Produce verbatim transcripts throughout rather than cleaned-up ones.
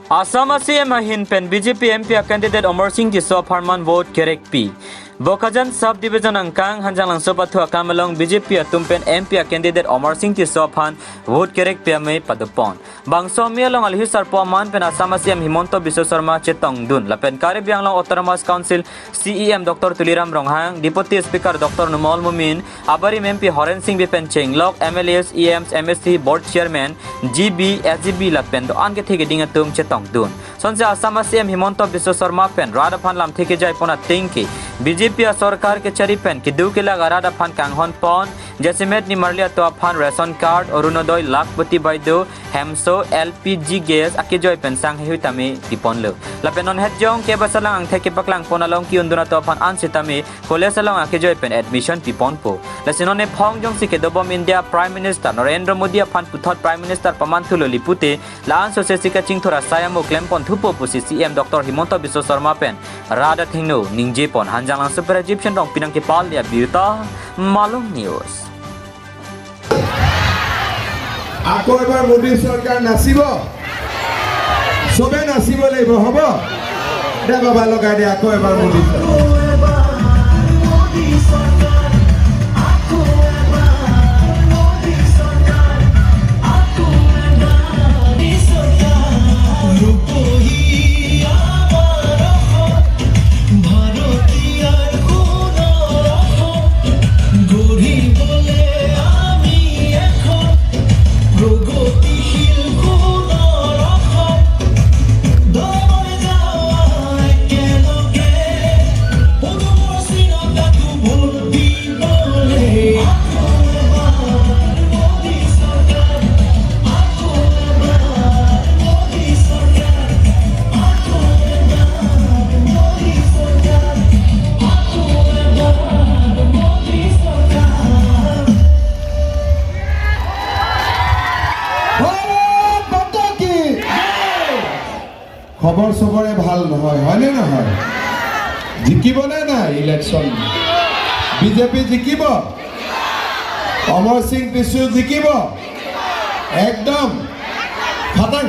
Assam a-C M ahin pen B J P M P a-candidate Amarsing Tisso aphan man vote kerekpi. Bokajan sub-division angkang Hanjanglangso pathu akam along B J P atum pen M P a-candidate Amarsing Tisso aphan vote kerekpi amei padopon. Bangso amei along alohi sarpo aman pen Assam a-C M Himanta Biswa Sarma chetongdun lapen Karbi Anglong Autonomous Council C E M Doctor Tuliram Ronghang, Deputy Speaker Doctor Numal Momin, abarim M P Horensing Bey pen chenglok M L As, E Ms, M A C, Board Chairman, G B, S G B lapen do-an kethe keding atum chetongdun. Sonsi Assam a-C M Himanta Biswa Sarma pen rat aphan lamthe kejaipon ateng ke B J P asorkar kechari pen keduk kelak arat aphan kanghonpon, jasemet nimarli atum aphan ration card, Orunodoi, Lakhpati Baideo, hemso, L P G gas akejoi pen sang heihui tame piponlo. Lapen non hetjong kep asalang angthek kepaklangpon along ki-undun atum aphan ansetame college along akejoi pen admission piponpo. Lasi non ephong jongsi kedobom India Prime Minister Narendra Modi aphan puthot Prime Minister pamanthulo li pute, la-an sosesi kachingthur asai amo klemponthupo pusi C E M Doctor Himanta Biswa Sarma pen rat athengno ningjepon. Hanjanglangso pen Rajiv Shen Rongpi nangkepale abirta, Malong News. আকৌ এবাৰ মোদী চৰকাৰ নাচিব, চবে নাচিব লাগিব, হ'ব? দে বাবা লগাই দে, আকৌ এবাৰ মোদী চৰকাৰ। ভাৰত মাতা কি? খবৰ চবৰে ভাল নহয়, হয়নে নহয়? জিকিব নে নাই ইলেকশ্যন? বিজেপি জিকিব? অমৰসিং টিছু জিকিব? একদম খাটাং,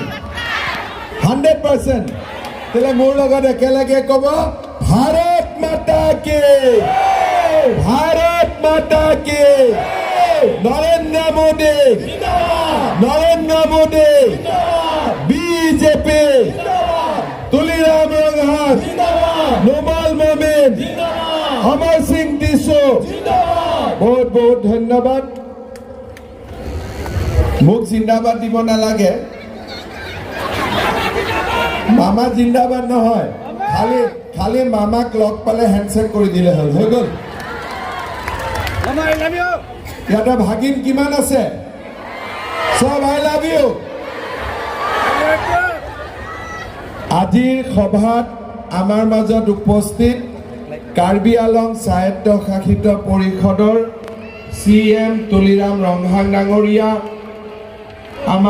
হাণ্ড্ৰেড পাৰ্চেণ্ট। তেতিয়াহ'লে মোৰ লগত একেলগে ক'ব, ভাৰত মাতা কি, ভাৰত মাতা কি, নৰেন্দ্ৰ মোদী, নৰেন্দ্ৰ মোদী, বিজেপি, তুলিৰাম ৰংহাং, নুমল মমিন, অমৰসিং টিছু। বহুত বহুত ধন্যবাদ। মোক জিন্দাবাদ দিব নালাগে। মামা জিন্দাবাদ নহয়, খালি খালি মামাক লগ পালে হেণ্ডশ্বেক কৰি দিলে হ'ল, হৈ গ'ল। ইয়াতে ভাগিন কিমান আছে? চব আই লাভ ইউ। আজিৰ সভাত আমাৰ মাজত উপস্থিত কাৰ্বি আলং স্বায়ত্তশাসিত পৰিষদৰ চি এম তুলিৰাম ৰংহাং ডাঙৰীয়া, আমাৰ